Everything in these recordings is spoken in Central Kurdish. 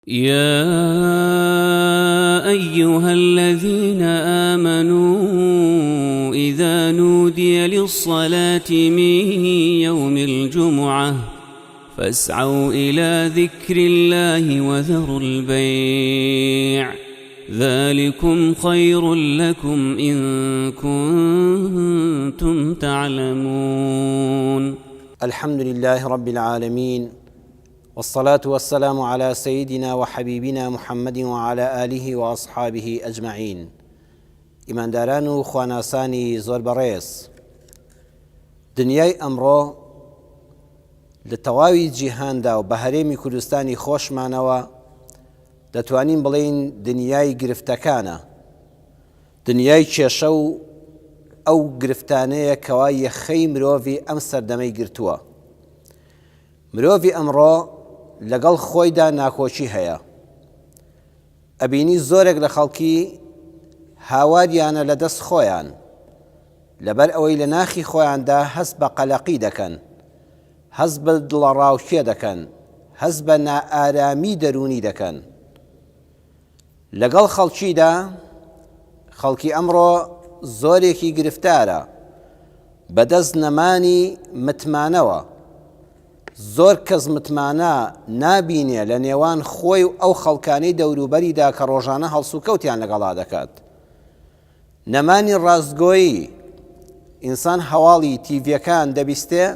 يا أيها الذين آمنوا إذا نودي للصلاة من يوم الجمعة فاسعوا إلى ذكر الله وذروا البيع ذلكم خير لكم إن كنتم تعلمون. الحمد لله رب العالمين والصلاة والسلام على سيدنا وحبیبنا محمد وعلى آله وأصحابه أجمعین ئیمانداران و خواناسانی زۆر بەڕێز دنیای ئەمڕۆ لە تەواوی جیهاندا و بە هەرێمی کوردستانی خۆشمانەوە دەتوانین بڵێین دنیای گرفتەکانە دنیای کێشە و ئەو گرفتانەیە کەوا یەخەی مرۆڤی ئەم سەردەمەی گرتووە مرۆڤی ئەمڕۆ لەگەڵ خۆیدا ناکۆکی هەیە. ئەبینی زۆرێک لە خەڵکی هاواریانە لە دەست خۆیان، لەبەر ئەوەی لە ناخی خۆیاندا هەست بە قەلەقی دەکەن، هەست بە دڵەڕاوکێ دەکەن، هەست بە نائارامی دەروونی دەکەن. لەگەڵ خەڵکیدا، خەڵکی ئەمڕۆ زۆرێکی گرفتارە بەدەست نەمانی متمانەوە، زۆر کەس متمانە نابینێ لە نێوان خۆی و ئەو خەڵکانەی دەوروبەریدا کە ڕۆژانە هەڵسوکەوتیان لەگەڵا دەکات. نەمانی ڕاستگۆیی، ئینسان هەواڵی تیڤیەکان دەبیستێ،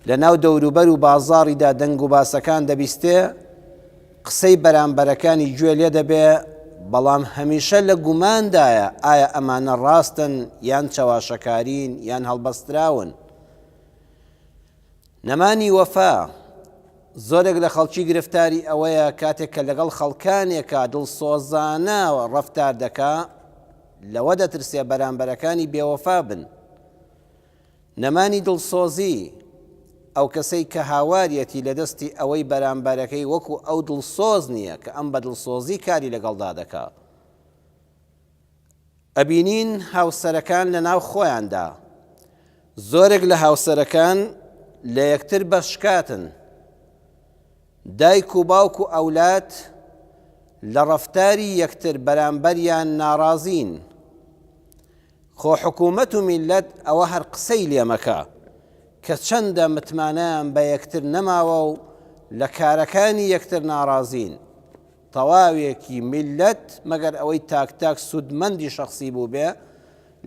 لەناو دەوروبەر و بازاڕیدا دەنگوباسەکان دەبیستێ، قسەی بەرامبەرەکانی گوێ لێ دەبێ، بەڵام هەمیشە لە گوماندایە ئایا ئەمانە ڕاستن یان چەواشەکارین یان هەڵبەستراون. نەمانی وەفا، زۆرێک لە خەڵکی گرفتاری ئەوەیە کاتێک کە لەگەڵ خەڵکانێکا دڵسۆزانە ڕەفتار دەکا، لەوە دەترسێ بەرامبەرەکانی بێوەفا بن. نەمانی دڵسۆزی، ئەو کەسەی کە هاواریەتی لە دەستی ئەوەی بەرامبەرەکەی وەکو ئەو دڵسۆز نییە کە ئەم بە دڵسۆزی کاری لەگەڵدا دەکا. ئەبینین هاوسەرەکان لە ناو خۆیاندا زۆرێک لە هاوسەرەکان لە یەکتر بەشکاتن دایک و باوک و ئەولاد لە ڕەفتاری یەکتر بەرامبەریان ناڕازین خۆ حکوومەت و میلەت ئەوە هەر قسەی لێمەکە کە چەندە متمانەیان بە یەکتر نەماوە و لە کارەکانی یەکتر ناڕازین تەواوێکی میللەت مەگەر ئەوەی تاک تاک سوودمەندی شەخسی بووبێ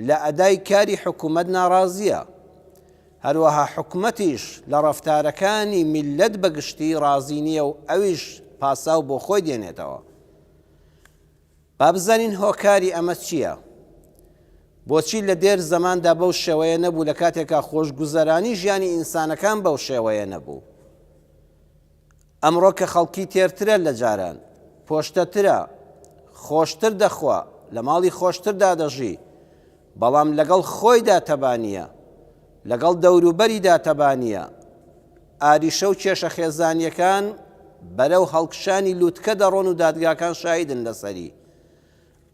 لە ئەدای کاری حکومەت ناڕازیە. هەروەها حکومەتیش لە ڕەفتارەکانی میللەت بە گشتی ڕازی نیە و ئەویش پاساو بۆ خۆی دێنێتەوە. با بزانین هۆکاری ئەمە چیە؟ بۆچی لە دێر زەماندا بەو شێوەیە نەبوو لە کاتێکا خۆشگوزەرانی ژیانی ئینسانەکان بەو شێوەیە نەبوو؟ ئەمڕۆ کە خەڵکی تێرترە لە جاران، پۆشتەترە، خۆشتر دەخوا، لە ماڵی خۆشتردا دەژی، بەڵام لەگەڵ خۆیدا تەبا نییە، لەگەڵ دەوروبەریدا تەبا نییە. ئاریشە و کێشە خێزانییەکان بەرەو هەڵکشانی لوتکە دەڕۆن و دادگاکان شاهیدن لەسەری.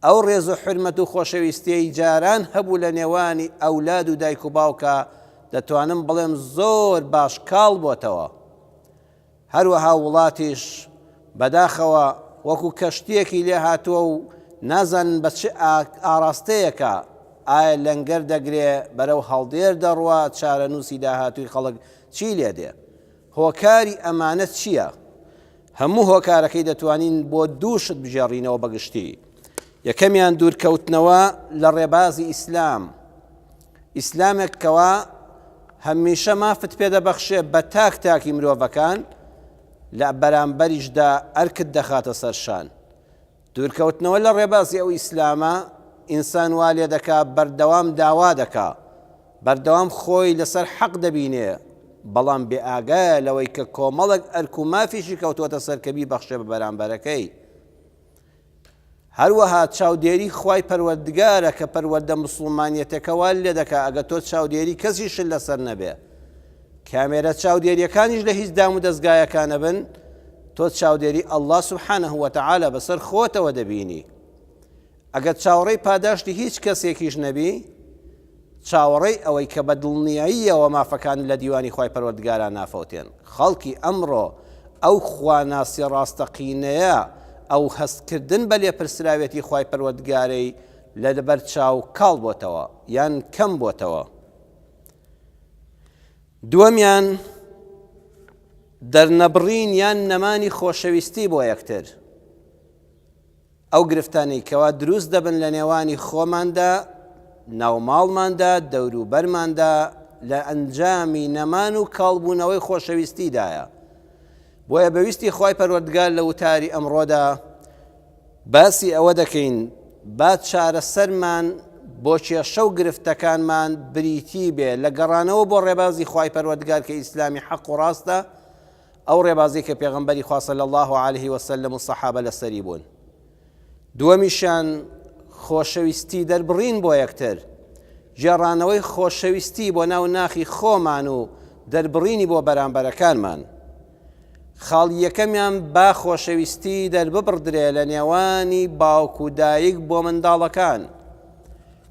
ئەو ڕێز و حورمەت و خۆشەویستیەی جاران هەبوو لە نێوانی ئەولاد و دایک و باوکا دەتوانم بڵێم زۆر باش کاڵ بۆتەوە. هەروەها وڵاتیش بەداخەوە وەکو کەشتیەکی لێ هاتووە و نازانن بە چ ئاڕاستەیەکە ئایا لەنگەر دەگرێ بەرەو هەڵدێر دەڕوا چارەنووسی داهاتووی خەڵک چی لێ دێ؟ هۆکاری ئەمانە چییە؟ هەموو هۆکارەکەی دەتوانین بۆ دوو شت بگێڕینەوە بە گشتی. یەکەمیان دوورکەوتنەوە لە ڕێبازی ئیسلام. ئیسلامێک کەوا هەمیشە مافت پێدەبەخشێ بە تاک تاکی مرۆڤەکان، لە بەرامبەریشدا ئەرکت دەخاتە سەر شان. دوورکەوتنەوە لە ڕێبازی ئەو ئیسلامە ئینسان وا لێ دەکا بەردەوام داوا دەکا، بەردەوام خۆی لەسەر حەق دەبینێ، بەڵام بێ ئاگایە لەوەی کە کۆمەڵێک ئەرک و مافیشی کەوتووەتە سەر کە بیبەخشێ بە بەرامبەرەکەی. هەروەها چاودێری خوای پەروەردگارە کە پەروەردە موسڵمانیەتەکە وا لێ دەکا ئەگەر تۆ چاودێری کەسیشت لەسەر نەبێ کامێرە چاودێریەکانیش لە هیچ دام و دەزگایەکا نەبن تۆ چاودێری اللە سبحانه وتعالی بەسەر خۆتەوە دەبینی ئەگەر چاوەڕێی پاداشتی هیچ کەسێکیش نەبی چاوەڕێی ئەوەی کە بە دڵنیاییەوە مافەکان لە دیوانی خوای پەروەردگارا نافەوتێن خەڵکی ئەمڕۆ. ئەو خواناسی ڕاستەقینەیە، ئەو هەستکردن بە لێپرسراوێتی خوای پەروەردگارەی لە لەبەر چاو کاڵ بۆتەوە یان کەم بۆتەوە. دووەمیان دەرنەبڕین یان نەمانی خۆشەویستی بۆ یەکتر. ئەو گرفتانەی کەوا دروست دەبن لە نێوانی خۆماندا، ناوماڵماندا، دەوروبەرماندا لە ئەنجامی نەمان و کاڵبوونەوەی خۆشەویستیدایە. بۆیە بە ویستی خوای پەروەردگار لە وتاری ئەمڕۆدا باسی ئەوە دەکەین با چارەسەرمان بۆ کێشە و گرفتەکانمان بریتی بێ لە گەڕانەوە بۆ ڕێبازی خوای پەروەردگار کە ئیسلامی حەق و ڕاستە، ئەو ڕێبازەی کە پێغەمبەری خوا صلی اللە علیه وسلم و سەحابە لەسەری بوون. دووەمیشیان خۆشەویستی دەربڕین بۆ یەکتر، گێڕانەوەی خۆشەویستی بۆ ناو ناخی خۆمان و دەربڕینی بۆ بەرامبەرەکانمان. خاڵی یەکەمیان با خۆشەویستی دەرببڕدرێ لە نێوانی باوک و دایک بۆ منداڵەکان.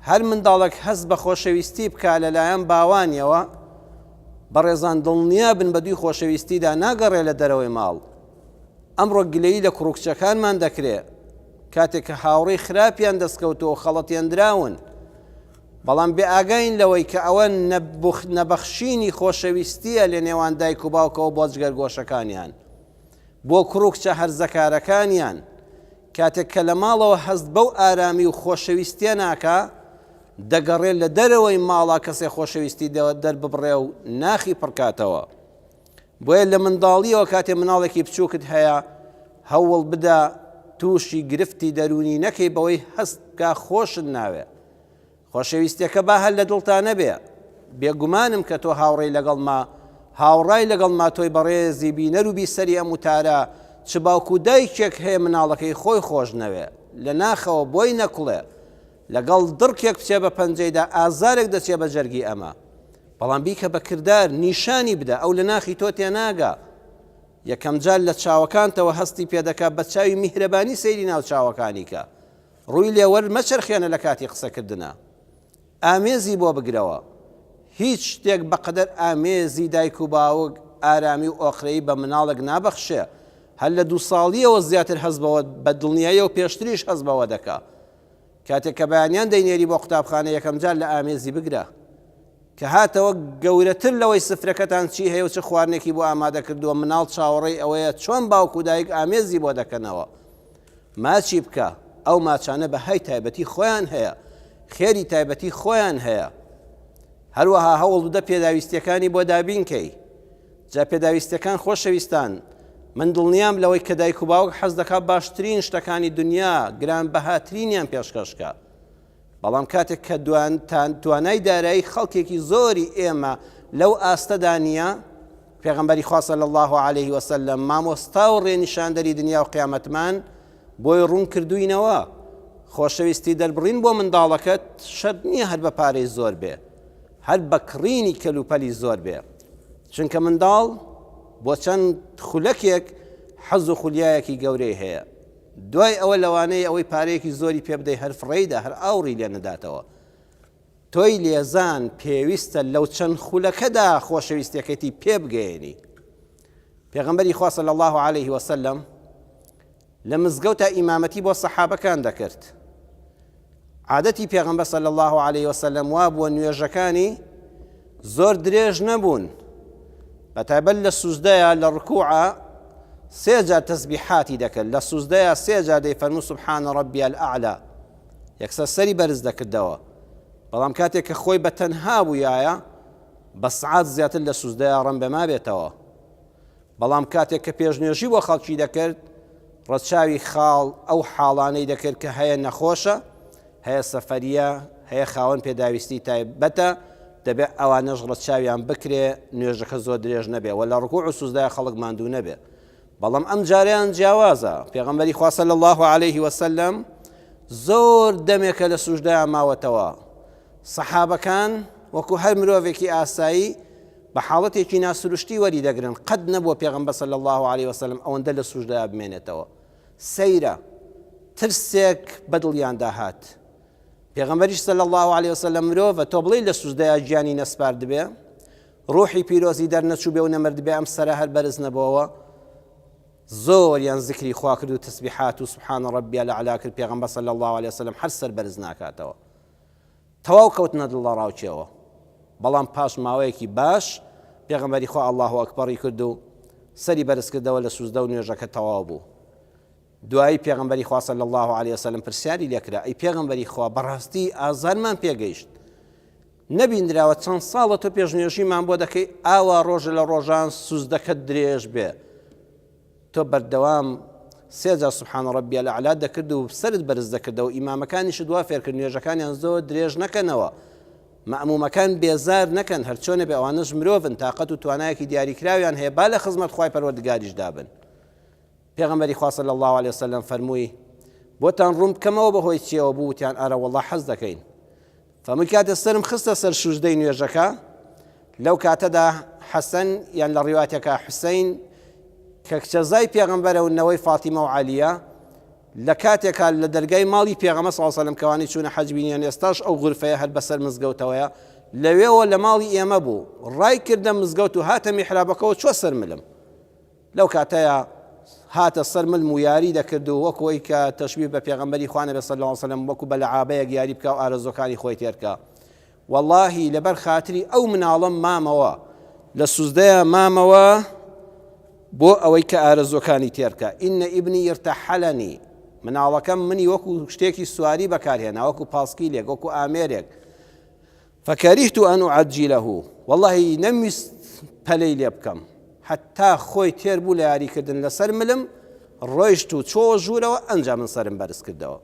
هەر منداڵێک هەست بە خۆشەویستی بکا لەلایەن باوانیەوە، بەڕێزان دڵنیا بن بە دووی خۆشەویستیدا ناگەڕێ لە دەرەوەی ماڵ. ئەمڕۆ گلەیی لە کوڕ و کچەکانمان دەکرێ کاتێک کە هاوڕێی خراپیان دەستکەوتووە و خەڵەتێندراون، بەڵام بێ ئاگاین لەوەی کە ئەوە نەبەخشینی خۆشەویستییە لە نێوان دایک و باوکەوە بۆ جگەرگۆشەکانیان، بۆ کوڕ و کچە هەرزەکارەکانیان. کاتێک کە لە ماڵەوە هەست بەو ئارامی و خۆشەویستییە ناکا، دەگەڕێ لە دەرەوەی ماڵا کەسێ خۆشەویستی دەرببڕێ و ناخی پڕکاتەوە. بۆیە لە منداڵیەوە کاتێ مناڵێکی بچووکت هەیە هەوڵ بدە تووشی گرفتی دەروونی نەکەی بەوەی هەست بکا خۆشت ناوێ. خۆشەویستیەکە با هەر لە دڵتا نەبێ. بێگومانم کە تۆ هاوڕێی لەگەڵما، هاوڕای لەگەڵما تۆی بەڕێزی بینەر و بیسەری ئەم وتارە، چ باوک و دایکێک هەیە مناڵەکەی خۆی خۆش نەوێ، لە ناخەوە بۆی نەکوڵێ، لەگەڵ دڕکێک بچێ بە پەنجەیدا ئازارێک دەچێ بە جەرگی ئەمە. بەڵام بیکە بە کردار، نیشانی بدە ئەو لە ناخی تۆ تێناگا. یەکەمجار لە چاوەکانتەوە هەستی پێدەکا، بە چاوی میهرەبانی سەیری ناو چاوەکانی کە. ڕووی لێ وەر مەچەرخێنە لە کاتی قسەکردنا. ئامێزی بۆ بگرەوە. هیچ شتێک بەقەدەر ئامێزی دایک و باوک ئارامی و ئۆقرەیی بە مناڵێک نابەخشێ. هەر لە دوو ساڵییەوە زیاتر هەست بەوە، بە دڵنیاییەوە پێشتریش هەست بەوە دەکا. کاتێک کە بەیانیان دەینێری بۆ قوتابخانە یەکەمجار لە ئامێزی بگرە. کە هاتەوە گەورەتر لەوەی سفرەکەتان چی هەیە و چ خواردنێکی بۆ ئامادە کردووە، مناڵ چاوەڕێی ئەوەیە چۆن باوک و دایک ئامێزی بۆ دەکەنەوە. ماچی بکە، ئەو ماچانە بەهای تایبەتی خۆیان هەیە، خێری تایبەتی خۆیان هەیە. هەروەها هەوڵ بدە پێداویستیەکانی بۆ دابین کەی. جا پێداویستیەکان خۆشەویستان، من دڵنیام لەوەی کە دایک و باوک حەز دەکات باشترین شتەکانی دنیا، گرانبەهاترینیان پێشکەش کە. بەڵام کاتێک کە توانای دارایی خەڵکێکی زۆری ئێمە لەو ئاستەدا نییە، پێغەمبەری خوا صلی اللە علیه وسلم مامۆستا و ڕێنیشاندەری دنیا و قیامەتمان بۆی ڕوون کردوینەوە خۆشەویستی دەربڕین بۆ منداڵەکەت شەرت نییە هەر بە پارەی زۆر بێ هەر بە کڕینی کەلوپەلی زۆر بێ چونکە منداڵ بۆ چەند خولەکێک حەز و خولیایەکی گەورەی هەیە دوای ئەوە لەوانەیە ئەوەی پارەیەکی زۆری پێ بدەی هەر فڕێیدا هەر ئاوڕی لێ نەداتەوە تۆی لێزان پێویستە لەو چەند خولەکەدا خۆشەویستیەکەتی پێ بگەیەنی. پێغەمبەری خوا صلی اللە علیه وسلم لە مزگەوتا ئیمامەتی بۆ سەحابەکان دەکرد. عادەتی پێغەمبەر صلی اللە علیه وسلم وا بووە نوێژەکانی زۆر درێژ نەبوون بە تایبەت لە سوزدەیە لە ڕکوعە سێ جار تەسبیحاتی دەکرد لە سوزدەیە سێ جار دەیفەرموو سبحان ربی الاعلى یەکسەر سەری بەرز دەکردەوە بەڵام کاتێک کە خۆی بە تەنها بوویایە بە سعات زیاتر لە سوزدەیا ڕەنبە مابێتەوە بەڵام کاتێک کە پێشنوێژی بۆ خەڵکی دەکرد ڕەچاوی خاڵ ئەو حاڵانەی دەکرد کە هەیە نەخۆشە هەیە سەفەریە هەیە خاوەن پێداویستی تایبەتە دەبێت ئەوانەش ڕەچاویان بکرێ نوێژەکە زۆر درێژ نەبێ وە لە ڕکوع و سوزدای خەڵک ماندوو نەبێ بەڵام ئەم جارەیان جیاوازە پێغەمبەری خوا صلی الله علیه وسلم زۆر دەمێکە لە سوژدەیان ماوەتەوە سەحابەکان وەکو هەر مرۆڤێکی ئاسایی بە حاڵەتێکی ناسروشتی وەری دەگرن قەت نەبووە پێغەمبەر صلی الله علیه وسلم ئەوەندە لە سوژدەیا بمێنێتەوە سەیرە ترسێک بەدڵیاندا هات پێغەمبەریش صلی الله علیه وسلم مرۆڤە تۆ بڵێی لە سوژدەیا گیانی نەسپاردبێ ڕوحی پیرۆزی دەرنەچووبێ و نەمردبێ ئەم سەرە هەر بەرز نەبۆوە. زۆریان زیکری خوا کرد و تەسبیحات و سبحان ربی الاعلی کرد پێغەمبەر صلی اللە علیە وسلم هەر سەر بەرز ناکاتەوە تەواو کەوتنە دڵەڕاوکێوە بەڵام پاش ماوەیەکی باش پێغەمبەری خوا اللە اکبری کرد و سەری بەرز کردەوە لە سوجدە و نوێژەکە تەواو بوو دوایی پێغەمبەری خوا صلی اللە علیه وسلم پرسیاری لێکرا ئەی پێغەمبەری خوا بەڕاستی ئازارمان پێگەیشت نەبیندراوە چەند ساڵە تۆ پێشنوێژیمان بۆ دەکەی ئاوا ڕۆژە لە ڕۆژان سوزدەکەت درێژ بێ تۆ بەردەوام سێجا سبحان ربی الاعلا دەکرد و سەرت بەرز دەکردەوە ئیمامەکانیشت وا فێرکرد نوێژەکانیان زۆر درێژ نەکەنەوە مەئمومەکان بێزار نەکەن هەرچۆنە بێ ئەوانەش مرۆڤن تاقەت و توانایەکی دیاریکراویان هەیە با لە خزمەت خوای پەروەردگاریشدا بن پێغەمبەری خوا صلی اللە علیە وسلم فەرمووی بۆتان ڕوون بکەمەوە بەهۆی چیەوە بوو وتیان ئارە وەڵا حەز دەکەین فەرمووی کاتێ سەرم خستە سەر سوجدەی نوێژەکە لەو کاتەدا حەسەن یان لە ڕیواتێکا حوسین کە کچەزای پێغەمبەرە و نەوەی فاتیمە و عەلیە لە کاتێکا لە دەرگای ماڵی پێغەمە ساڵسەلم کەوانی چوونە حەج بینیان ئێستاش ئەو غورفەیە هەر بەسەر مزگەوتەوەیە لەوێوە لە ماڵی ئێمە بوو ڕای کردە مزگەوت و هاتە میحرابەکەەوە چوە سەر ملم لەو کاتەیا هاتە سەر ملم و یاری دەکرد و وەکو ئەوی کە تەشبیه بە پێغەمبەری خوا نەبێ صلی اللە علیە وسلم وەکو بە لەعابەیەک یاری بکا و ئارەزووەکانی خۆی تێر کا وەڵاهی لەبەر خاتری ئەو مناڵەم مامەوە لە سوزدەیا مامەوە بۆ ئەوەی کە ئارەزووەکانی تێر کا إن ابني ارتحلني مناڵەکەم منی وەکو شتێکی سواری بەکارهێنا وەکو پاسکیلێک وەکو ئامێرێک فکرهت ان اعجله وەڵاهی نەمویست پەلەی لێ بکەم حەتا خۆی تێر بوو لە یاریکردن لەسەر ملم ڕۆیشت و چۆوە ژوورەوە ئەنجا من سەرم بەرز کردەوە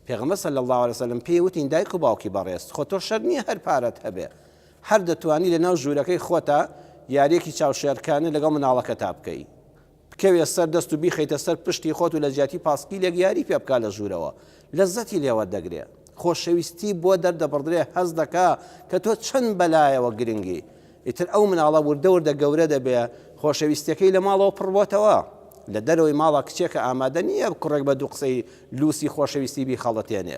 پێغەمبەر صلی الله علیه وسلم پێی وتین دایک و باوکی بەڕێز خۆ تۆ شەرت نییە هەر پارەت هەبێ هەر دەتوانی لە ناو ژوورەکەی خۆتا یاریەکی چاوشێرکانە لەگەڵ مناڵەکەتا بکەی بکەویە سەر دەست و بیخەیتە سەر پشتی خۆت و لە جیاتی پاسکیلێک یاری پێ بکا لە ژوورەوە لەزەتی لێ وەردەگرێ خۆشەویستی بۆ دەردەبڕدرێ هەست دەکا کە تۆ چەند بەلایەوە گرنگی ئیتر ئەو مناڵە وردە وردە گەورە دەبێ خۆشەویستیەکەی لە ماڵەوە پڕ بۆتەوە لە دەرەوەی ماڵە کچێکە ئامادە نییە کوڕێک بە دوو قسەی لوسی خۆشەویستی بیخەڵەتێنێ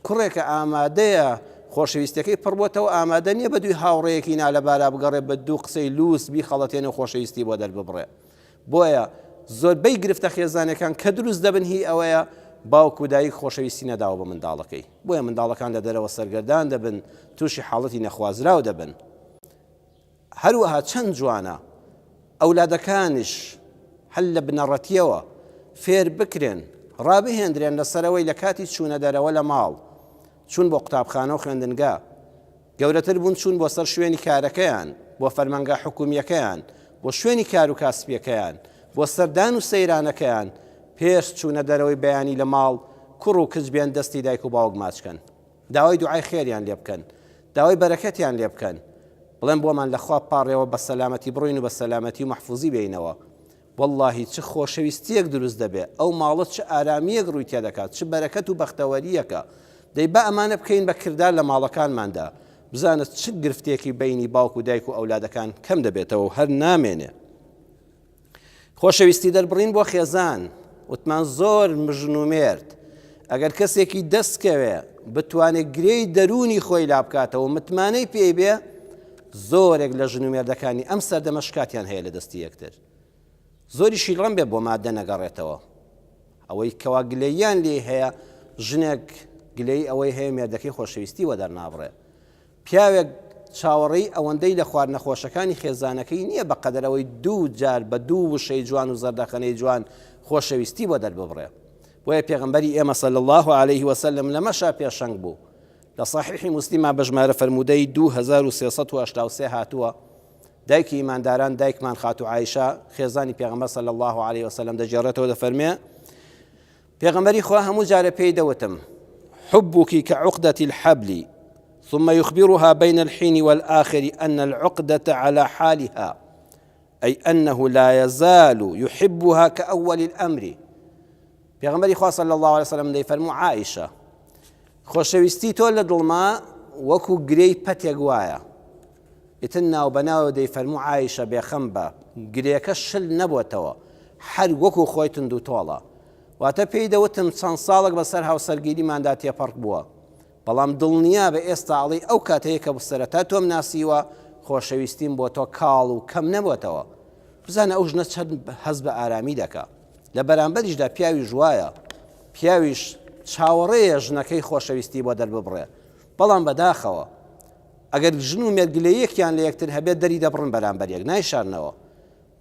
کوڕێکە ئامادەیە خۆشەویستیەکەی پڕ بۆتەوە ئامادە نییە بە دووی هاوڕێیەکی نالەبارا بگەڕێ بە دوو قسەی لوس بیخەڵەتێنێ و خۆشەویستی بۆ دەرببڕێ بۆیە زۆربەی گرفتە خێزانەکان کە دروست دەبن هی ئەوەیە باوک و دایک خۆشەویستی نەداوە بە منداڵەکەی بۆیە منداڵەکان لە دەرەوە سەرگەردان دەبن تووشی حاڵەتی نەخوازراو دەبن هەروەها چەند جوانە ئەولادەکانیش هەر لە بنەڕەتیەوە فێر بکرێن ڕابهێندرێن لەسەرەوەی لە کاتی چوونە دەرەوە لە ماڵ چوون بۆ قوتابخانە و خوێندنگا گەورەتر بوون چوون بۆ سەر شوێنی کارەکەیان بۆ فەرمانگا حکومیەکەیان بۆ شوێنی کار و کاسپیەکەیان بۆ سەردان و سەیرانەکەیان پێش چوونە دەرەوەی بەیانی لە ماڵ کوڕ و کچ بێن دەستی دایک و باوک ماچ کەن داوای دوعای خێریان لێ بکەن داوای بەرەکەتیان لێ بکەن بڵێن بۆمان لەخوا بپاڕێوە بە سەلامەتی بڕۆین و بە سەلامەتی و مەحفوزی بێینەوە وەڵڵاهی چ خۆشەویستیەک دروست دەبێ ئەو ماڵە چ ئارامیەک ڕووی تێدەکات چ بەرەکەت و بەختەوەریەکە دەی با ئەمانە بکەین بە کردار لە ماڵەکانماندا بزانە چ گرفتێکی بینی باوک و دایک و ئەولادەکان کەم دەبێتەوە و هەر نامێنێ خۆشەویستی دەربڕین بۆ خێزان وتمان زۆر مژن و مێرد ئەگەر کەسێکی دەست کەوێ بتوانێت گرێی دەروونی خۆی لابکاتەوە متمانەی پێی بێ زۆرێک لە ژن و مێردەکانی ئەم سەردەمە شکاتیان هەیە لە دەستی یەکتر زۆریشی ڕەم بێ بۆ مادە نەگەڕێتەوە ئەوەی کەوا گلەییان لێی هەیە ژنێک گلەی ئەوەی هەیە مێردەکەی خۆشەویستی وەدەرنابڕێ پیاوێک چاوەڕێی ئەوەندەی لە خواردنە خۆشەکانی خێزانەکەی نییە بە قەدەر ئەوەی دوو جار بە دوو وشەی جوان و زەردەخەنەی جوان خۆشەویستی بۆ دەرببڕێ. بۆیە پێغەمبەری ئێمە صلی اللە علیه وسلم لەمەشا پێشەنگ بوو. لە صحیحی موسلیما بە ژمارە فەرموودەی 2383 هاتووە، دایکی ئیمانداران دایکمان خاتوو عائیشە خێزانی پێغەمبەر صلی اللە علیه وسلم دەگێڕێتەوە دەفەرمێ، پێغەمبەری خوا هەموو جارێ پێی دەوتم، حبک كعقدة الحبل ثم يخبرها بين الحين والآخر أن العقدة على حالها أي أنه لا يزال يحبها كأول الأمر پێغەمبەری خوا صلی الله علیه وسلم دەیفەرموو عائشە خۆشەویستی تۆ لە دڵما وەکو گرێی پەتێک وایە ئیتر ناوبەناوە دەیفەرموو عائشە بێخەم بە گرێکە شل نەبۆتەوە هەر وەکو خۆی توند و تۆڵە واتە پێی دەوتم چەند ساڵێک بەسەر هاوسەرگیریماندا تێپەڕ بووە بەڵام دڵنیابە ئێستا ئەڵێی ئەو کاتەیە کە سەرەتا تۆم ناسیوە خۆشەویستیم بۆ تۆ کاڵ و کەم نەبۆتەوە بزانە ئەو ژنە چەند هەست بە ئارامی دەکا. لە بەرامبەریشدا پیاویش وایە، پیاویش چاوەڕێیە ژنەکەی خۆشەویستی بۆ دەرببڕێ، بەڵام بەداخەوە ئەگەر ژن و مێرد گلەییەکیان لە یەکتر هەبێت دەری دەبڕن بەرامبەر یەک نایشارنەوە،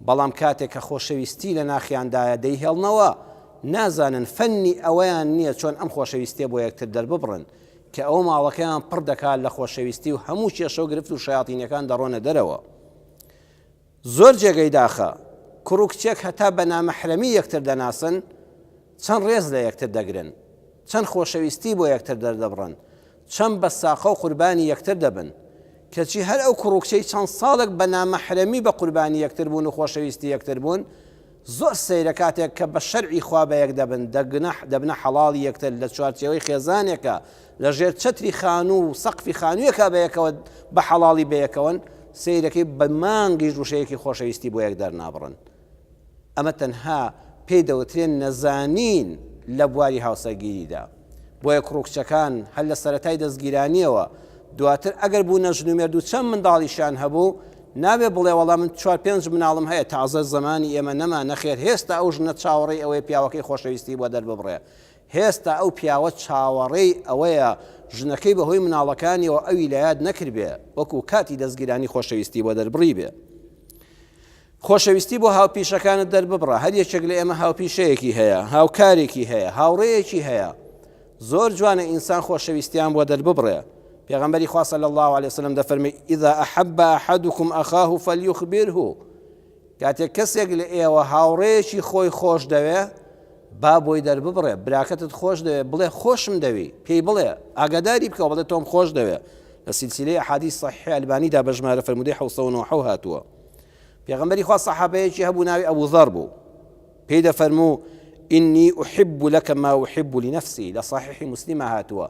بەڵام کاتێک کە خۆشەویستی لە ناخیاندایە دەیهێڵنەوە، نازانن فەنی ئەوەیان نییە چۆن ئەم خۆشەویستیە بۆ یەکتر دەرببڕن، کە ئەوە ماڵەکەیان پڕ دەکات لە خۆشەویستی و هەموو کێشە و گرفت و شەیاتینەکان دەڕۆنە دەرەوە. زۆر جێگەی داخە کوڕ و کچێک هەتا بە نامەحرەمی یەکتر دەناسن چەند ڕێز لە یەکتر دەگرن، چەند خۆشەویستی بۆ یەکتر دەردەبڕن، چەند بە ساقە و قوربانی یەکتر دەبن، کەچی هەر ئەو کوڕ و کچەی چەند ساڵێک بە نامەحرەمی بە قوربانی یەکتر بوون و خۆشەویستی یەکتر بوون، زۆر سەیرە کاتێک کە بە شەرعی خوا بە یەک دەبن، دەگنە دەبنە حەڵاڵی یەکتر لە چوارچێوەی خێزانێکا، لە ژێر چەتری خانوو و سەقفی خانوویەکا بە یەکەوە بە حەڵاڵی بە یەکەوەن، سەیرەکەی بە مانگیش وشەیەکی خۆشەویستی بۆ یەک دەرنابڕن. ئەمە تەنها پێی دەوترێ نەزانین لە بواری هاوسەرگیریدا. بۆیە کوڕ و کچەکان هەر لە سەرەتای دەستگیرانیەوە دواتر ئەگەر بوونە ژن و مێرد و چەند منداڵیشیان هەبوو نابێ بڵێ وەڵا من چوار پێنج مناڵم هەیە تازە زەمانی ئێمە نەما نەخێر هێستا ئەو ژنە چاوەڕێی ئەوەیە پیاوەکەی خۆشەویستی بۆ دەرببڕێ هێستا ئەو پیاوە چاوەڕێی ئەوەیە ژنەکەی بەهۆی مناڵەکانیەوە ئەوی لە یاد نەکردبێ وەکو کاتی دەستگیرانی خۆشەویستی بۆ دەربڕی بێ. خۆشەویستی بۆ هاوپیشەکانت دەرببڕە، هەر یەکێک لە ئێمە هاوپیشەیەکی هەیە، هاوکارێکی هەیە، هاوڕێیەکی هەیە. زۆر جوانە ئینسان خۆشەویستیان بۆ دەرببڕێ. پێغەمبەری خوا صلی الله علیه وسلم دەفەرمێ اذا احب احدكم اخاه فليخبره کاتێک کەسێک لە ئێوە هاوڕێیەکی خۆی خۆش دەوێ با بۆی دەرببڕێ براکەتت خۆش دەوێ بڵێ خۆشم دەوی پێی بڵێ ئاگاداری بکەوە بڵێ تۆم خۆش دەوێ لە سلسلەی ئەحادیث صحیح ئەلبانیدا بە ژمارە فەرموودەی 709 هاتووە پێغەمبەری خوا سەحابەیەکی هەبوو ناوی ئەبوو ذەر بوو پێی دەفەرموو ئینی أحب لك ما أحب لنفسي لە صحیحی مسلمە هاتووە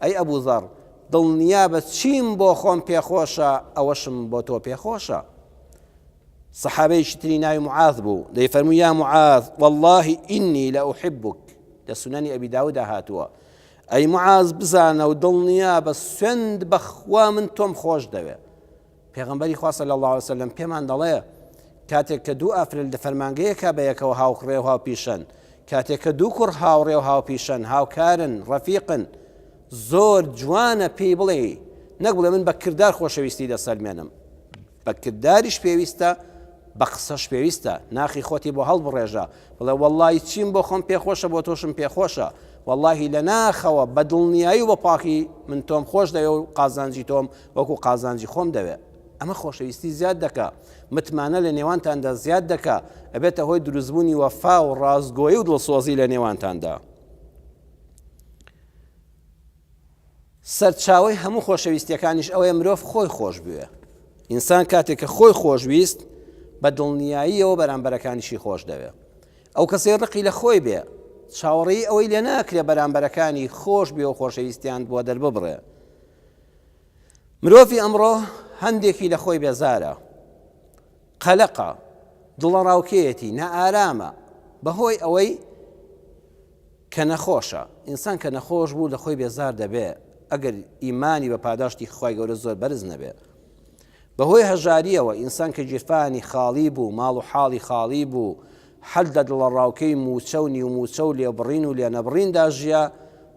ئەی ئەبوو ذەر دڵنیا بە چیم بۆ خۆم پێخۆشە ئەوەشم بۆ تۆ پێخۆشە سەحابەیەکی تری ناوی معاذ بوو دەیفەرموو یا معاذ والله إني لأحبك لە سنەنی ئەبی داودا هاتووە ئەی معاذ بزانە و دڵنیا بە سوێند بەخوا من تۆم خۆش دەوێ پێغەمبەری خوا صلی اللە علیە وسلم پێمان دەڵێ کاتێک کە دوو ئافرەت لە فەرمانگەیەکا بە یەکەوە هاوڕێ و هاوپیشەن کاتێک کە دوو کوڕ هاوڕێ و هاوپیشەن هاوکارن ڕەفیقن زۆر جوانە پێی بڵێ نەک بڵێ من بە کردار خۆشەویستی دەسەلمێنم بە کرداریش پێویستە بە قسەش پێویستە ناخی خۆتی بۆ هەڵبڕێژە بڵێ وەڵڵاهی چیم بۆ خۆم پێخۆشە بۆ تۆشم پێخۆشە وەڵڵاهی لە ناخەوە بە دڵنیایی و بە پاکی من تۆم خۆش دەوێ و قازانجی تۆم وەکو قازانجی خۆم دەوێ ئەمە خۆشەویستی زیاد دەکا متمانە لە نێوانتاندا زیاد دەکا ئەبێتە هۆی دروستبوونی وەفا و ڕاستگۆیی و دڵسۆزی لە نێوانتاندا. سەرچاوەی هەموو خۆشەویستیەکانیش ئەوەیە مرۆڤ خۆی خۆش بوێ. ئینسان کاتێک کە خۆی خۆشویست بە دڵنیاییەوە بەرامبەرەکانیشی خۆش دەوێ. ئەو کەسەی ڕقی لە خۆی بێ چاوەڕێی ئەوەی لێ ناکرێ بەرامبەرەکانی خۆش بێ و خۆشەویستیان بۆ دەرببڕێ. مرۆڤی ئەمڕۆ هەندێکی لە خۆی بێزارە، قەلەقە، دڵەڕاوکێیەتی، نائارامە، بەهۆی ئەوەی کە نەخۆشە، ئینسان کە نەخۆش بوو لە خۆی بێزار دەبێ ئەگەر ئیمانی بە پاداشتی خوای گەورە زۆر بەرز نەبێ. بەهۆی هەژاریەوە ئینسان کە گیرفانی خاڵی بوو، ماڵ و حاڵی خاڵی بوو، حەل لە دڵەڕاوکێی مووچە و نیو مووچە و لێبڕین و لێنەبڕیندا ژیا،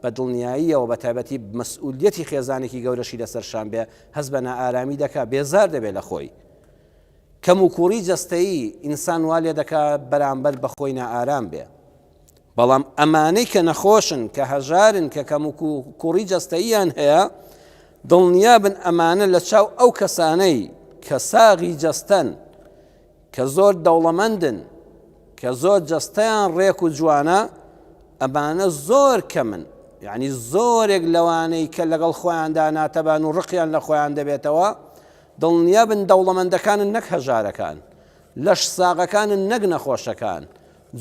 بە دڵنیاییەوە بە تایبەتی مەسئولیەتی خێزانێکی گەورەشی لەسەر شان بێ، هەست بە نائارامی دەکا، بێزار دەبێ لە خۆی. کەموکووڕی جەستەیی ئینسان وا لێدەکا بەرامبەر بە خۆی نائارام بێ. بەڵام ئەمانەی کە نەخۆشن، کە هەژارن، کە کەموکوڕی جەستەییان هەیە، دڵنیابن ئەمانە لە چاو ئەو کەسانەی کە ساغی جەستەن، کە زۆر دەوڵەمەندن، کە زۆر جەستەیان ڕێک و جوانە، ئەمانە زۆر کەمن. یعنی زۆرێک لەوانەی کە لەگەڵ خۆیاندا ناتەبان و ڕقیان لە خۆیان دەبێتەوە، دڵنیابن دەوڵەمەندەکانن نەک هەژارەکان، لەش ساغەکانن نەک نەخۆشەکان،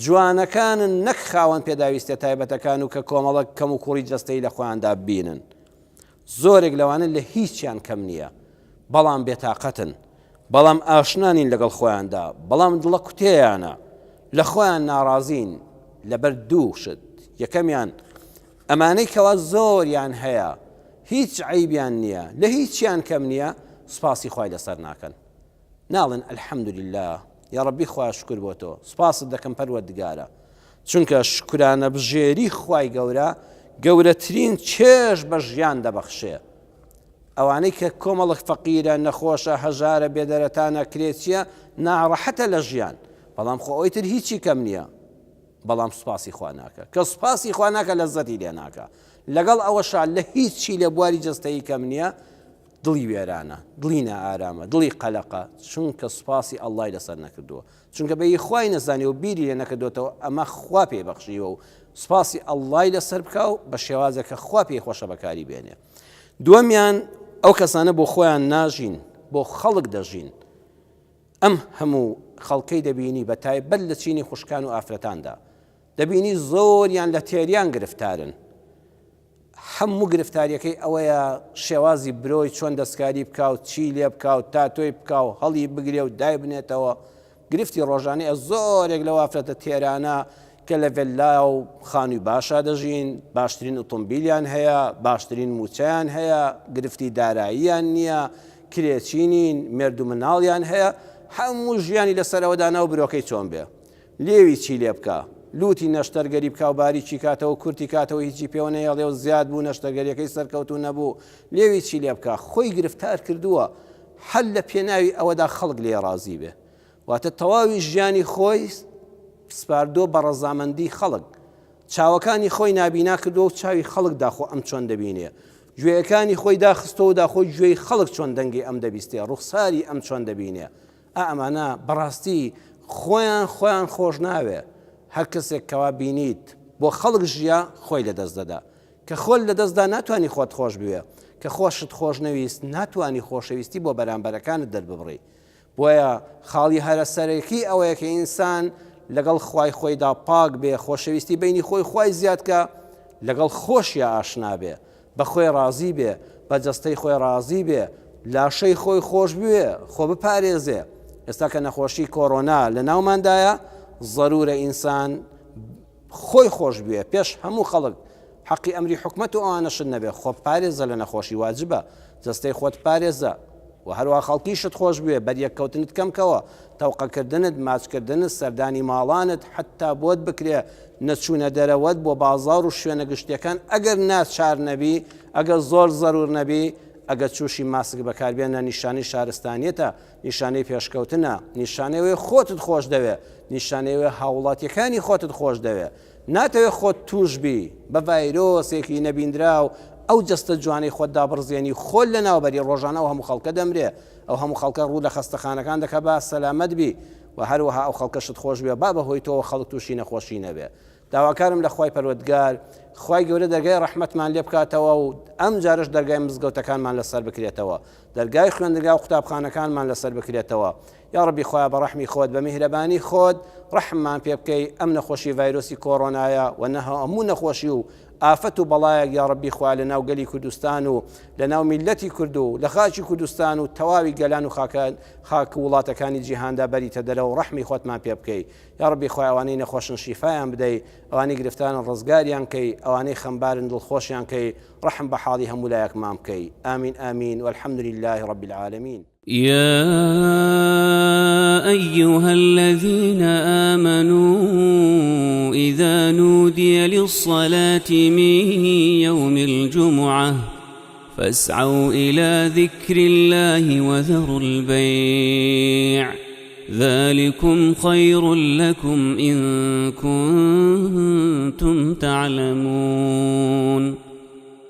جوانەکانن نەک خاوەن پێداویستیە تایبەتەکان و کە کۆمەڵک کەم و کوڕی جەستەیی لە خۆیاندا ببینن. زۆرێک لەوانە لە هیچیان کەم نییە، بەڵام بێتاقەتن، بەڵام ئاشنا نین لەگەڵ خۆیاندا، بەڵام دڵە کوتێیانە، لە خۆیان ناڕازین لەبەر دوو شت، یەکەمیان ئەمانەی کەوا زۆریان هەیە هیچ عەیبیان نییە، لە هیچیان کەم نییە، سوپاسی خوای لەسەر ناکەن. ناڵێن الحمدللە یاڕەبی خوایە شوکر بۆ تۆ سوپاست دەکەم پەروەردگارە. چونکە شوکرانە بژێری خوای گەورە گەورەترین چێژ بە ژیان دەبەخشێ. ئەوانەی کە کۆمەڵک فەقیرە، نەخۆشە، هەژارە، بێدەرەتانە، کرێچیە، ناڕەحەتە لە ژیان. بەڵام خۆ ئەوی تر هیچی کەم نییە. بەڵام سوپاسی خوا ناکە. کە سوپاسی خوا ناکە لەزەتی لێ ناکا. لەگەڵ ئەوەشا لە هیچی لە بواری جەستەیی کەم نییە، دڵی وێرانە، دڵی نائارامە، دڵی قەلەقە، چونکە سوپاسی ئەڵڵای لەسەر نەکردووە. چونکە بە ی خوای نەزانیوە و بیری لێ نەکردۆتەوە ئەمە خوا پێی بەخشیوە و سوپاسی ئەڵڵای لەسەر بکا و بە شێوازێک کە خوا پێی خۆشە بەکاری بێنێ. دووەمیان ئەو کەسانە بۆ خۆیان ناژین، بۆ خەڵک دەژین. ئەم هەموو خەڵکەی دەبینی بە تایبەت لە چینی خوشکان و ئافرەتاندا دەبینی زۆریان لە تێریان گرفتارن. هەموو گرفتاریەکەی ئەوەیە شێوازی برۆی چۆن دەستکاری بکا و چی لێ بکا و تاتۆی بکا و هەڵی بگرێ و دایبنێتەوە گرفتی ڕۆژانەیە زۆرێک لەو ئافرەتە تێرانە کە لە ڤێللا و خانووی باشا دەژین باشترین ئۆتۆمبیلیان هەیە باشترین موچەیان هەیە گرفتی داراییان نییە کرێچی نین مێرد و مناڵیان هەیە هەموو ژیانی لەسەرەوە دانا و برۆکەی چۆن بێ لێوی چی لێ بکا؟ لووتی نەشتەرگەری بکا و باریکی کاتەوە و کورتی کاتەوە هیچی پێوە نەیەڵێ و زیاد بوو نەشتەرگەریەکەی سەرکەوتوو نەبوو لێوی چی لێ بکا؟ خۆی گرفتار کردووە هەر لە پێناوی ئەوەدا خەڵک لێ ڕازی بێ واتە تەواوی ژیانی خۆی سپاردووە بە ڕەزامەندی خەڵک چاوەکانی خۆی نابینا کردووە و چاوی خەڵک داخۆ ئەم چۆن دەبینێ گوێیەکانی خۆی داخستەوە و داخۆ گوێی خەڵک چۆن دەنگی ئەم دەبیستێ ڕوخساری ئەم چۆن دەبینێ ئا ئەمانە بەڕاستی خۆیان خۆیان خۆش ناوێ هەر کەسێک کەوا بینیت بۆ خەڵک ژیا خۆی لەدەست دەدا کە خۆل لەدەستدا ناتوانانی خۆت خۆش بوێ کە خۆشت خۆش نەویست ناتوانانی خۆشەویستی بۆ بەرامبەرەکانت دەرببڕی بۆیە خاڵی هەرە سەرەکی ئەوەیە کە ئینسان لەگەڵ خوای خۆیدا پاک بێ خۆشەویستی بینی خۆی خوای زیادکە لەگەڵ خۆشیا ئاشنا بێ بە خۆی ڕازی بێ، بە جەستەی خۆی ڕازی بێ، لاشەی خۆی خۆش بوێ، خۆ بپارێزێ. ئێستا کە نەخۆشی کۆرۆنا لە ناوماندایە، زەرورە ئینسان خۆی خۆش بوێ پێش هەموو خەڵک، حەقی ئەمری حکومەت و ئەوانەشت نەبێ، خۆ بپارێزە لە نەخۆشی واجبە، جەستەی خۆت بپارێزە و هەروەها خەڵکیشت خۆش بوێ، بەریەککەوتنت کەم کەوە، تەوقەکردنت، ماچکردنت، سەردانی ماڵانت، حەتتا بۆت بکرێ نەچوونە دەرەوەت بۆ بازاڕ و شوێنە گشتیەکان ئەگەر ناچار نەبی، ئەگەر زۆر زەرور نەبی، ئەگەر چووشی ماسک بەکاربێنە نیشانەی شارستانیەتە، نیشانەی پێشکەوتنە، نیشانەی ئەوەیە خۆتت خۆش دەوێ، نیشانەی ئەوەیە هاووڵاتیەکانی خۆتت خۆش دەوێ. ناتەوێ خۆت تووش بی بە ڤایرۆسێکی نەبیندراو ئەو جەستە جوانەی خۆت دابڕزێنی خۆت لەناوبەری ڕۆژانە ئەو هەموو خەڵکە دەمرێ ئەو هەموو خەڵکە ڕوو لە خەستەخانەکان دەکا با سەلامەت بی و هەروەها ئەو خەڵکەشت خۆش بوێ با بەهۆی تۆوە خەڵک تووشی نەخۆشی نەبێ داواکارم لە خوای پەروەردگار خوای گەورە دەرگای ڕەحمەتمان لێ بکاتەوە و ئەم جارەش دەرگای مزگەوتەکانمان لەسەر بکرێتەوە دەرگای خوێندنگا و قوتابخانەکانمان لەسەر بکرێتەوە یاڕەبی خوایە بە ڕەحمی خۆت بە میهرەبانی خۆت ڕەحممان پێ بکەی ئەم نەخۆشی ڤایرۆسی کۆڕۆنایە و نە هەموو نەخۆشی و ئافەت و بەڵایەک یاڕەبی خوایە لە ناو گەلی کوردستان و لە ناو میللەتی کورد و لە خاکی کوردستان و تەواوی گەلان و خاکە خاک و وڵاتەکانی جیهاندا بەریتە دەرەوە و ڕەحمی خۆتمان پێ بکەی یاڕەبی خوایە ئەوانەی نەخۆشن شیفایان بدەی ئەوانەی گرفتارن ڕزگاریان کەی ئەوانەی خەمبارن دڵخۆشیان کەی ڕەحم بە حاڵی هەموو لایەکمان بکەی آمین آمین والحمد لله رب العالمین. يا أيها الذين آمنوا إذا نودي للصلاة من يوم الجمعة فاسعوا إلى ذكر الله وذروا البيع ذلكم خير لكم إن كنتم تعلمون.